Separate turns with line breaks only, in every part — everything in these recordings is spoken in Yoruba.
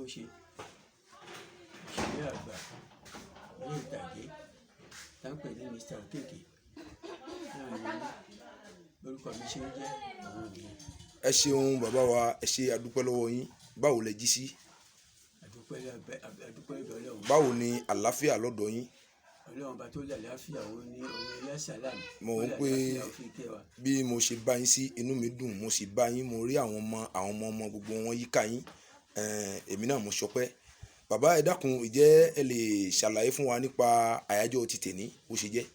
Anífowóṣe, òṣèré àgbà eré ìtàgé tá ń pè ní Mr. Okeke náà ni orúkọ mi ṣe ń jẹ́ òun nìyẹn.
Ẹ ṣeun bàbá wa, ẹ ṣe, àdúpẹ́ lọ́wọ́ yín. Báwo lẹ jí sí?
Àdúpẹ́ àdúpẹ́ lọ́dọ̀ Ọlọ́run.
Báwo ni àlàáfíà lọ́dọ̀ yín?
Ọlọ́run bá tó lálàáfíà, òun ní òun ẹlẹ́sàlám.
Mo ń pé
fi kẹ́ wa.
Bí mo ṣe bá yín sí, inú mi dùn. Mo sì bá yín, mo rí àwọn ọmọ, àwọn ọmọ ọmọ gbogbo wọn yíká yín. Èmi náà mo ṣọpẹ́. Bàbá, ẹ dákun, ìjẹ́ ẹ lè ṣàlàyé fún wa nípa àyájọ́ ti tèní bó ṣe jẹ́?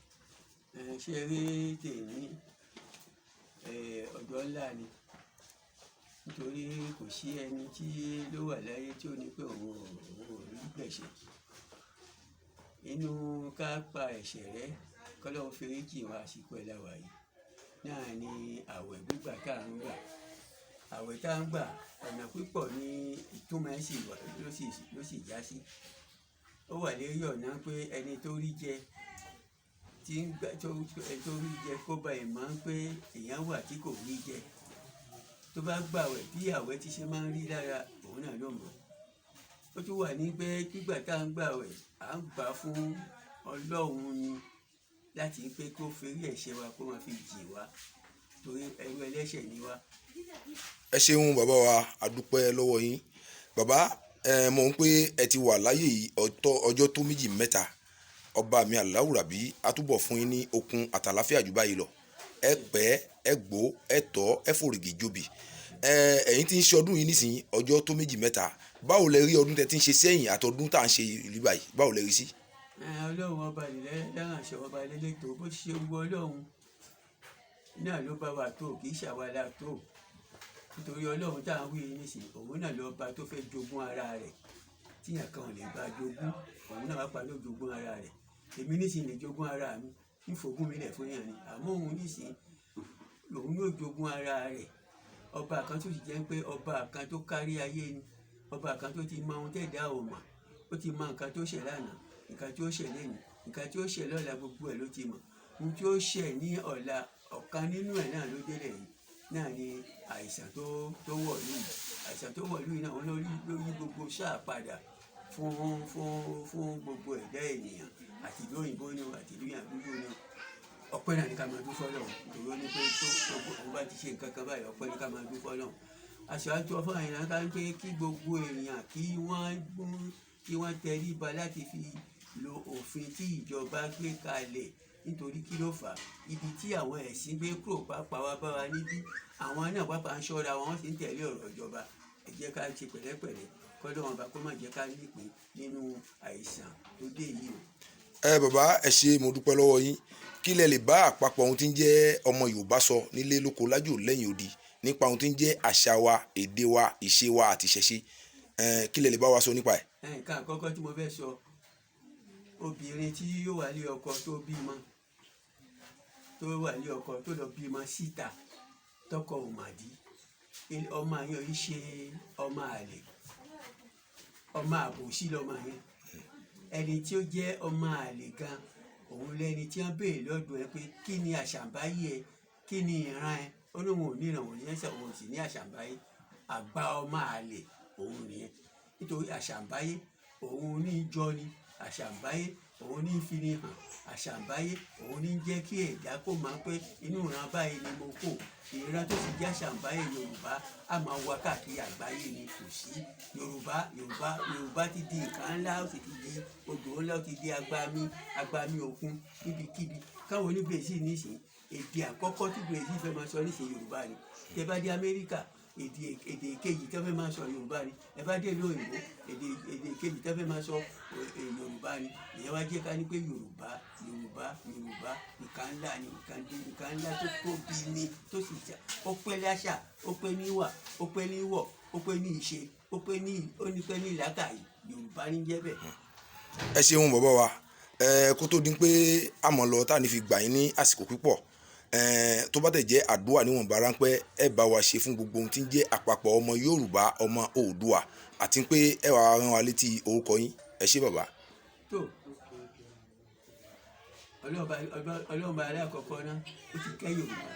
Ẹ ṣe eré tèmi, ọjọ́ ńlá ni, nítorí kò sí ẹni tí ló wà láyé tí ó ní pé òun ò rí gbẹ̀ṣẹ̀. Inú ká pa ẹ̀ṣẹ̀ rẹ́, kọ́lọ́run forí jì wá, àsìkò ẹ̀ la wà yìí náà ni àwẹ̀ gbígbà tá à ń gbà. Àwẹ̀ tá à ń gbà, ọ̀nà púpọ̀ ní ìtumọ̀ ẹ̀ sì wà, ló sì já sí. Ó wà lérí ọ̀nà pé ẹni tó rí jẹ tí ń gbà tó, ẹni tó rí jẹ kó ba ẹ̀ mọ̀ pé èèyàn wà tí kò rí jẹ. Tó bá gbàwẹ̀, bí àwẹ̀ ti ṣe máa ń rí lára òun náà ló mọ̀. Ó tún wà ní pé gbígbà tá à ń gbàwẹ̀, à ń gbà fún Ọlọ́run ni láti pé kó forí ẹ̀ṣẹ̀ wa, kó máa fi jì wá, torí ẹrú ẹlẹ́ṣẹ̀ ni wá.
Ẹ ṣeun bàbá wa, àdúpẹ́ lọ́wọ́ yín. Bàbá ẹ, mo ń pé ẹ ti wà láyé yìí ọ̀tọ̀ ọjọ́ tó méjì mẹ́ta. Ọba mi Aláwùrábí á túbọ̀ fún yín ní okun àtàláfíà jù báyìí lọ. Ẹ pẹ́, ẹ gbó, ẹ tọ́, ẹ fòrìgì jobì. Ẹ ẹ̀yin tí ń ṣe ọdún yìí nísìnyí ọjọ́ tó méjì mẹ́ta, báwo lẹ rí ọdún tẹ ti ń ṣe sẹ́yìn àtọdún tá à ń ṣe ìlú báyìí? Báwo lẹ rí sí?
Ẹ, Ọlọ́run ọba ìlẹ̀ láránṣẹ́, ọba elétò, bó ṣe wu Ọlọ́run náà ló bá wa tó, kì í ṣàwádà tó, nítorí Ọlọ́run tá à ń wí nísìnyí, òun náà lọ́ba tó fẹ́ jogún ara rẹ̀ tíyàn kan ò lè bá jogún. Òun náà wá pa ló jogún ara rẹ̀. Èmi nísìnyí lè jogún ara mi, ń fogún mi lẹ̀ fún yàn ni, àmọ́ òun nísìnyí lòun yóò jogún ara rẹ̀. Ọba kan tó sì jẹ́ pé ọba kan tó kárí ayé ni, ọba kan tó ti mọ ohun tẹ̀dá ò mọ̀. Ó ti mọ nǹkan tó ṣẹ̀ lánàá, nǹkan tí ó ṣẹ̀ lẹ́nu, nǹkan tí ó ṣẹ̀ lọ́la, gbogbo ẹ̀ ló ti mọ̀. Ohun tí ó ṣẹ̀ ní ọ̀la, ọ̀kan nínú ẹ̀ náà ló délẹ̀ yìí náà ni àìsàn tó wọ̀lú yìí. Àìsàn tó wọ̀lú yìí náà, òun ló yí gbogbo sáà padà fún gbogbo ẹ̀dá ènìyàn, àti ìlú òyìnbó ni o, àti ìlú yàn dúdú ni o. Ọpẹ́ náà ni ká máa dún fọ́lọ́run, nítorí ó ní pé tó òun bá ti ṣe nǹkan kan báyìí, ọpẹ́ ni ká máa dún fọ́lọ́run. Aṣọ àjọ fún àyìnlá ká ń pé kí gbogbo èèyàn kí wọ́n tẹríba láti fi lo òfin tí ìjọba gbé kalẹ̀. Nítorí kí ló fà á? Ibi tí àwọn ẹ̀sìn gbé kúrò pàápàá wá bá wa níbí, àwọn náà pàápàá ń ṣọ́ra wọn, sì ń tẹ̀lé ọ̀rọ̀ ìjọba. Ẹ jẹ́ ká ṣe pẹ̀lẹ́pẹ̀lẹ́, kọ́lọ́run ọba kó má jẹ́ ká nípìn nínú àìsàn tó dé yìí o.
Ẹ bàbá, ẹ ṣe, mo dúpẹ́ lọ́wọ́ yín. Kí lẹ lè bá àpapọ̀ ohun tí ń jẹ́ ọmọ Yorùbá sọ nílé lóko lájò lẹ́yìn odi nípa ohun tí ń jẹ́ àṣà wa, èdè wa, ìṣe wa àti ìṣẹ̀ṣe? Ẹ kí lẹ lè bá wa sọ nípa ẹ̀?
Ẹ, nǹkan àkọ́kọ́ tí mo fẹ́ sọ, obìnrin tí yóò wà lé ọkọ tó bímọ, tó wà lé ọkọ tó lọ bímọ síta, tọkọ ò mà dí, ọmọ yẹn ò ṣe ọmọ àlè, ọmọ àbòsí lọmọ yẹn. Ẹni tí ó jẹ́ ọmọ àlè gan, òun lẹni tí wọ́n béèrè lọ́dọ̀ ẹ pé kí ni àṣàǹbáyé ẹ, kí ni ìran ẹ, ó lóun ò ní ìran, òun ní ẹsẹ̀, òun sì ní àṣàǹbáyé. Àgbà ọmọ àlè òun nìyẹn, nítorí àṣàǹbáyé òun ní í jọ ni, àṣàǹbáyé òun ní í fi ni hàn, àṣàǹbáyé òun ní jẹ́ kí ẹ̀dá kó máa pé inú ìran báyìí ni mo kó. Ìran tó sì jẹ́ àṣàǹbáyé Yorùbá á máa wá káàkiri àgbáyé ni. Kò sí Yorùbá, Yorùbá, Yorùbá ti di nǹkan ńlá, ó sì ti di odò ńlá, ó ti di agbami, agbami òkun níbikíbi. Káwọn oní Brazil nísìnyí, èdè àkọ́kọ́ tí Brazil fẹ́ máa sọ nísìnyí, Yorùbá ni. Tẹ́ bá dé Amẹ́ríkà, èdè kejì tẹ́ fẹ́ máa sọ, Yorùbá ni. Ẹ bá dé ìlú òyìnbó, èdè kejì tẹ́ fẹ́ máa sọ, Yorùbá ni. Ìyẹn wá jẹ́ ká ní pé Yorùbá, Yorùbá, Yorùbá nǹkan ńlá ni, nǹkan ńlá tó tóbi ni, tó sì jà. Ó pẹ́ láṣà, ó pẹ́ níwà, ó pẹ́ níwọ̀, ó pẹ́ ní ìṣe, ó pẹ́ ní, ó ní pẹ́ ní ìlàkàyè. Yorùbá ní jẹ́ bẹ́ẹ̀.
Ẹ ṣeun bàbá wa. Ẹ kó tó di pé àmọ́ lọ tá à ní fi gbà yín ní àsìkò púpọ̀, ẹ tó bá tẹ̀ jẹ́ àdúrà níwọ̀nba ráńpẹ́, ẹ bá wa ṣe fún gbogbo ohun tí ń jẹ́ àpapọ̀ ọmọ Yorùbá, ọmọ Oòduà, àti pé ẹ wàá rán wa létí orúkọ yín. Ẹ ṣé bàbá.
Tó, Ọlọ́ọ̀ba alákọ̀ọ́kọ́ náà, ó ti kẹ́ Yorùbá,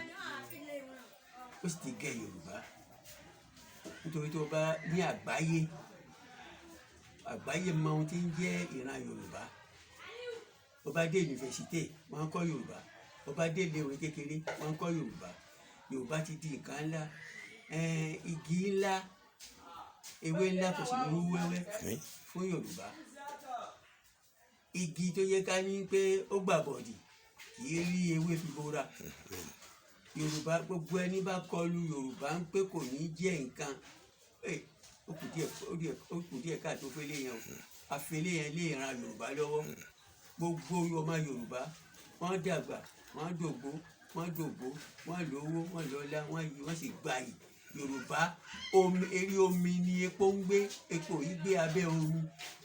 ó sì ti gẹ́ Yorùbá, nítorí tó bá ní àgbáyé Àgbáyé mọ ohun tí ń jẹ́ ìran Yorùbá. Ó bá dé yunifásitì, wọ́n ń kọ́ Yorùbá. Ó bá dé iléèwé kékeré, wọ́n ń kọ́ Yorùbá. Yorùbá ti di nǹkan ńlá. Igi ńlá, ewé ńlá kò sì ní rú wẹ́wẹ́
Àmín.
fún Yorùbá. Igi tó yẹ ká ní pé ó gbàbọ̀dì kì í rí ewé fi bora. Yorùbá, gbogbo ẹni bá kọlu Yorùbá ń pé kò ní jẹ́ nǹkan. Ó kù díẹ̀, ó kù díẹ̀ káàtó fẹ́lẹ́ yẹn o. Àfẹ́lẹ́ yẹn lè ran Yorùbá lọ́wọ́. Gbogbo ọmọ Yorùbá, wọ́n dàgbà, wọ́n dògbó, wọ́n dògbó, wọ́n lówó, wọ́n lọ́lá, wọ́n yí, wọ́n sì gbayì. Yorùbá, omi eré omi ni epo ń gbé, epo yìí gbé abẹ́ omi.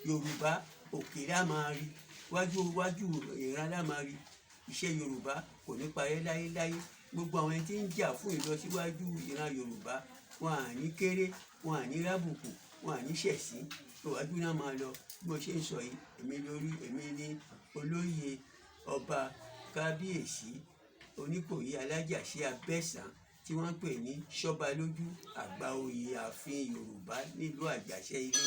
Yorùbá, òkè lá máa rí, wájú wájú ìran lá máa rí. Iṣẹ́ Yorùbá kò ní parẹ́ láyéláyé. Gbogbo àwọn ẹni tí ń jà fún ìlọsíwájú ìran Yorùbá, wọn à ní kéré, wọn à ní rábùkù, wọn à ní ṣẹ̀sín. Ìwájú náà máa lọ. Bí mo ṣe ń sọ yìí, èmi lórí, èmi ní olóyè ọba kábíyèsí Oníkòyí Alájàṣe Abẹ́sàn tí wọ́n ń pè ní Ṣọ́balójú, àgbà oyè ààfin Yorùbá nílùú Àjàṣẹ́ Ilé.